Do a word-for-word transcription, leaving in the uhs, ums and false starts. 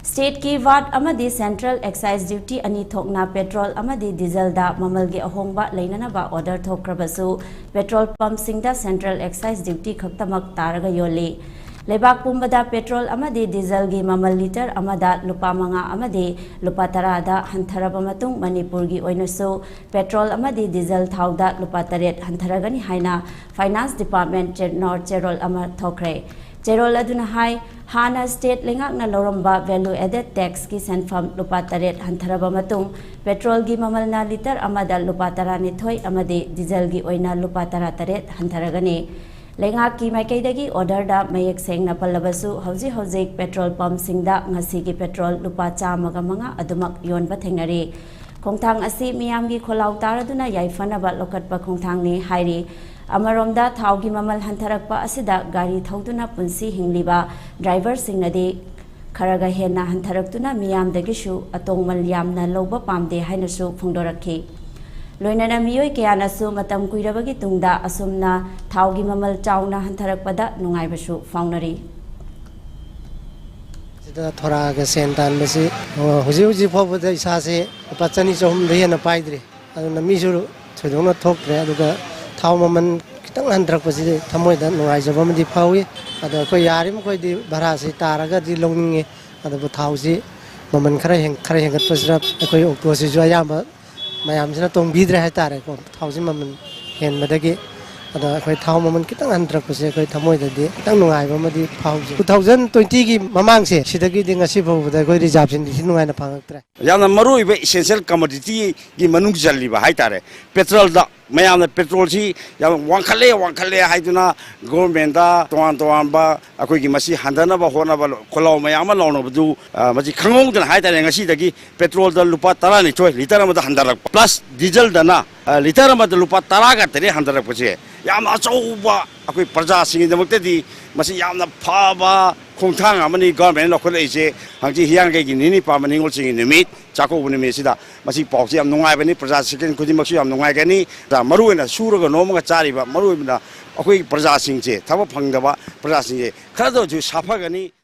ꯁ꯭ꯇꯦꯠꯀꯤ ꯚꯥꯠ ꯑꯃꯗꯤ central excise duty ꯑꯅꯤ ꯊꯣꯛꯅ ꯄꯦꯇ꯭ꯔꯣꯜ ꯑꯃꯗꯤ ꯗꯤꯖꯜꯗ ꯃꯃꯜꯒꯤ ꯑꯍꯣꯡꯕ ꯂꯩꯅꯅꯕ ꯑꯣꯔꯗꯔ ꯊꯣꯛꯈ꯭ꯔꯕꯁꯨ, ꯄꯦꯇ꯭ꯔꯣꯜ ꯄꯝꯞꯁꯤꯡꯗ ꯁꯦꯟꯇ꯭ꯔꯦꯜ ꯑꯦꯛꯁꯥꯏꯖ ꯗ꯭ꯌꯨꯇꯤ ꯈꯛꯇꯃꯛ ꯇꯥꯔꯒ ꯌꯣꯜꯂꯤ꯫ ꯂꯩꯕꯥꯛ ꯄꯨꯝꯕꯗ ꯄꯦꯇ꯭ꯔꯣꯜ ꯑꯃꯗꯤ ꯗꯤꯖꯜꯒꯤ ꯃꯃꯜ ꯂꯤꯇꯔ ꯑꯃꯗ ꯂꯨꯄꯥ ꯃꯉꯥ ꯑꯃꯗꯤ ꯂꯨꯄꯥ ꯇꯔꯥꯗ ꯍꯟꯊꯔꯕ ꯃꯇꯨꯡ, ꯃꯅꯤꯄꯨꯔꯒꯤ ꯑꯣꯏꯅꯁꯨ ꯄꯦꯇ꯭ꯔꯣꯜ ꯑꯃꯗꯤ ꯗꯤꯖꯜ ꯊꯥꯎꯗ ꯂꯨꯄꯥ ꯇꯔꯦꯠ ꯍꯟꯊꯔꯒꯅꯤ ꯍꯥꯏꯅ ꯐꯥꯏꯅꯥꯟꯁ ꯗꯤꯄꯥꯔꯠꯃꯦꯟꯠ ꯆꯦ-, ꯅꯣ-, ꯆꯦꯔꯣꯜ ꯑꯃ ꯊꯣꯛꯈ꯭ꯔꯦ꯫ ꯆꯦꯔꯣꯜ ꯑꯗꯨꯅ ꯍꯥꯏ, ꯍꯥꯟꯅ ꯁ꯭ꯇꯦꯠ ꯂꯩꯉꯥꯛꯅ ꯂꯧꯔꯝꯕ ꯚꯦꯂꯨ ꯑꯦꯗꯦꯗ ꯇꯦꯛꯁꯀꯤ ꯁꯦꯟꯐꯝ ꯂꯨꯄꯥ ꯇꯔꯦꯠ ꯍꯟꯊꯔꯕ ꯃꯇꯨꯡ, ꯄꯦꯇ꯭ꯔꯣꯜꯒꯤ ꯃꯃꯜꯅ ꯂꯤꯇꯔ ꯑꯃꯗ ꯂꯨꯄꯥ ꯇꯔꯥꯅꯤꯊꯣꯏ ꯑꯃꯗꯤ ꯗꯤꯖꯜꯒꯤ ꯑꯣꯏꯅ ꯂꯨꯄꯥ ꯇꯔꯥꯇꯔꯦꯠ ꯍꯟꯊꯔꯒꯅꯤ꯫ ꯂꯩꯉꯥꯛꯀꯤ ꯃꯥꯏꯀꯩꯗꯒꯤ ꯑꯣꯔꯗꯔꯗ ꯃꯌꯦꯛ ꯁꯦꯡꯅ ꯄꯜꯂꯕꯁꯨ, ꯍꯧꯖꯤꯛ ꯍꯧꯖꯤꯛ ꯄꯦꯇ꯭ꯔꯣꯜ ꯄꯝꯞꯁꯤꯡꯗ ꯉꯁꯤꯒꯤ ꯄꯦꯇ꯭ꯔꯣꯜ ꯂꯨꯄꯥ ꯆꯥꯝꯃꯒ ꯃꯉꯥ ꯑꯗꯨꯃꯛ ꯌꯣꯟꯕ ꯊꯦꯡꯅꯔꯤ꯫ ꯈꯣꯡꯊꯥꯡ ꯑꯁꯤ ꯃꯤꯌꯥꯝꯒꯤ ꯈꯣꯜꯂꯥꯎ ꯇꯥꯔꯗꯨꯅ ꯌꯥꯏꯐꯅꯕ ꯂꯧꯈꯠꯄ ꯈꯣꯡꯊꯥꯡꯅꯤ ꯍꯥꯏꯔꯤ꯫ ꯑꯃꯔꯣꯝꯗ, ꯊꯥꯎꯒꯤ ꯃꯃꯜ ꯍꯟꯊꯔꯛꯄ ꯑꯁꯤꯗ ꯒꯥꯔꯤ ꯊꯧꯗꯨꯅ ꯄꯨꯟꯁꯤ ꯍꯤꯡꯂꯤꯕ ꯗ꯭ꯔꯥꯏꯚꯔꯁꯤꯡꯅꯗꯤ ꯈꯔꯒ ꯍꯦꯟꯅ ꯍꯟꯊꯔꯛꯇꯨꯅ ꯃꯤꯌꯥꯝꯗꯒꯤꯁꯨ ꯑꯇꯣꯡꯃꯜ ꯌꯥꯝꯅ ꯂꯧꯕ ꯄꯥꯝꯗꯦ ꯍꯥꯏꯅꯁꯨ ꯐꯣꯡꯗꯣꯔꯛꯈꯤ꯫ ꯂꯣꯏꯅꯅ ꯃꯤꯑꯣꯏ ꯀꯌꯥꯅꯁꯨ ꯃꯇꯝ ꯀꯨꯏꯔꯕꯒꯤ ꯇꯨꯡꯗ ꯑꯁꯨꯝꯅ ꯊꯥꯎꯒꯤ ꯃꯃꯜ ꯆꯥꯎꯅ ꯍꯟꯊꯔꯛꯄꯗ ꯅꯨꯡꯉꯥꯏꯕꯁꯨ ꯐꯥꯎꯅꯔꯤ꯫ ꯁꯤꯗ ꯊꯣꯔꯥꯒ ꯁꯦꯟ ꯇꯥꯟꯕꯁꯤ, ꯑ, ꯍꯧꯖꯤꯛ ꯍꯧꯖꯤꯛ ꯐꯥꯎꯕꯗ ꯏꯁꯥꯁꯦ ꯂꯨꯄꯥ ꯆꯅꯤ ꯆꯍꯨꯝꯗ ꯍꯦꯟꯅ ꯄꯥꯏꯗ꯭ꯔꯤ꯫ ꯑꯗꯨꯅ ꯃꯤꯁꯨ ꯊꯣꯏꯗꯣꯛꯅ ꯊꯣꯛꯇ꯭ꯔꯦ꯫ ꯑꯗꯨꯒ ꯊꯥꯎ ꯃꯃꯜ ꯈꯤꯇꯪ ꯍꯟꯊꯔꯛꯄꯁꯤꯗꯤ ꯊꯃꯣꯏꯗ ꯅꯨꯡꯉꯥꯏꯖꯕ ꯑꯃꯗꯤ ꯐꯥꯎꯏ꯫ ꯑꯗꯣ ꯑꯩꯈꯣꯏ ꯌꯥꯔꯤꯕ ꯃꯈꯩꯗꯤ ꯚꯔꯥꯁꯤ ꯇꯥꯔꯒꯗꯤ ꯂꯧꯅꯤꯡꯉꯤ꯫ ꯑꯗꯨꯕꯨ ꯊꯥꯎꯁꯤ ꯃꯃꯜ ꯈꯔ ꯍꯦꯟ-, ꯈꯔ ꯍꯦꯟꯒꯠꯄꯁꯤꯗ ꯑꯩꯈꯣꯏ ꯑꯣꯛꯇꯣꯁꯤꯁꯨ ꯑꯌꯥꯝꯕ ꯃꯌꯥꯝꯁꯤꯅ ꯇꯣꯡꯕꯤꯗ꯭ꯔꯦ ꯍꯥꯏꯇꯥꯔꯦꯀꯣ, ꯊꯥꯎꯁꯤ ꯃꯃꯜ ꯍꯦꯟꯕꯗꯒꯤ꯫ ꯑꯗꯣ ꯑꯩꯈꯣꯏ ꯊꯥꯎ ꯃꯃꯜ ꯈꯤꯇꯪ ꯍꯟꯊꯔꯛꯄꯁꯦ ꯑꯩꯈꯣꯏ ꯊꯃꯣꯏꯗꯗꯤ ꯈꯤꯇꯪ ꯅꯨꯡꯉꯥꯏꯕ ꯑꯃꯗꯤ ꯐꯥꯎꯖꯩ꯫ ꯇꯨ ꯊꯥꯎꯖꯟ ꯇ꯭ꯋꯦꯟꯇꯤꯒꯤ ꯃꯃꯥꯡꯁꯦ, ꯁꯤꯗꯒꯤꯗꯤ ꯉꯁꯤ ꯐꯥꯎꯕꯗ ꯑꯩꯈꯣꯏ ꯔꯤꯖꯥꯔꯕꯁꯤꯡꯗꯤ ꯁꯤ ꯅꯨꯡꯉꯥꯏꯅ ꯐꯪꯉꯛꯇ꯭ꯔꯦ꯫ ꯌꯥꯝꯅ ꯃꯔꯨꯑꯣꯏꯕ essential commodityꯒꯤ ꯃꯅꯨꯡ ꯆꯜꯂꯤꯕ ꯍꯥꯏꯇꯥꯔꯦ꯫ ꯄꯦꯇ꯭ꯔꯣꯜꯗ, ꯃꯌꯥꯝꯅ ꯄꯦꯇ꯭ꯔꯣꯜꯁꯤ ꯌꯥꯝ ꯋꯥꯡꯈꯠꯂꯦ, ꯋꯥꯡꯈꯠꯂꯦ ꯍꯥꯏꯗꯨꯅ ꯒꯣꯔꯃꯦꯟꯗ ꯇꯣꯉꯥꯟ ꯇꯣꯉꯥꯟꯕ ꯑꯩꯈꯣꯏꯒꯤ ꯃꯁꯤ ꯍꯟꯊꯅꯕ ꯍꯣꯠꯅꯕ ꯈꯣꯜꯂꯥꯎ ꯃꯌꯥꯝ ꯑꯃ ꯂꯥꯎꯅꯕꯗꯨ, ꯑ, ꯃꯁꯤ ꯈꯪꯍꯧꯗꯅ ꯍꯥꯏꯇꯥꯔꯦ, ꯉꯁꯤꯗꯒꯤ ꯄꯦꯇ꯭ꯔꯣꯜꯗ ꯂꯨꯄꯥ ꯇꯔꯥꯅꯤꯊꯣꯏ ꯂꯤꯇꯔ ꯑꯃꯗ ꯍꯟꯊꯔꯛꯄ, ꯄ꯭ꯂꯁ ꯗꯤꯖꯜꯗꯅ, ꯑ, ꯂꯤꯇꯔ ꯑꯃꯗ ꯂꯨꯄꯥ ꯇꯔꯥꯒ ꯇꯔꯦꯠ ꯍꯟꯊꯔꯛꯄꯁꯦ ꯌꯥꯝꯅ ꯑꯆꯧꯕ ꯑꯩꯈꯣꯏ ꯄ꯭ꯔꯖꯥꯁꯤꯡꯒꯤꯗꯃꯛꯇꯗꯤ ꯃꯁꯤ ꯌꯥꯝꯅ ꯐꯕ ꯈꯣꯡꯊꯥꯡ ꯑꯃꯅꯤ ꯒꯣꯔꯃꯦꯟꯅ ꯂꯧꯈꯠꯂꯛꯏꯁꯦ꯫ ꯍꯧꯖꯤꯛ ꯍꯤꯌꯥꯡꯒꯩꯒꯤ ꯅꯤꯅꯤ ꯄꯥꯟꯕ ꯅꯤꯉꯣꯜꯁꯤꯡꯒꯤ ꯅꯨꯃꯤꯠ, ꯆꯥꯛꯀꯧꯕ ꯅꯨꯃꯤꯠꯁꯤꯗ ꯃꯁꯤ ꯄꯥꯎꯁꯦ ꯌꯥꯝ ꯅꯨꯡꯉꯥꯏꯕꯅꯤ꯫ ꯄ꯭ꯔꯖꯥ ꯁꯦꯀꯦꯟ ꯈꯨꯗꯤꯡꯃꯛꯁꯨ ꯌꯥꯝ ꯅꯨꯡꯉꯥꯏꯒꯅꯤ꯫ ꯃꯔꯨꯑꯣꯏꯅ ꯁꯨꯔꯒ ꯅꯣꯝꯃꯒ ꯆꯥꯔꯤꯕ, ꯃꯔꯨꯑꯣꯏꯅ ꯑꯩꯈꯣꯏ ꯄ꯭ꯔꯖꯥꯁꯤꯡꯁꯦ, ꯊꯕꯛ ꯐꯪꯗꯕ ꯄ꯭ꯔꯖꯥꯁꯤꯡꯁꯦ ꯈꯔꯗ ꯑꯣꯏꯔꯁꯨ ꯁꯥꯐꯒꯅꯤ꯫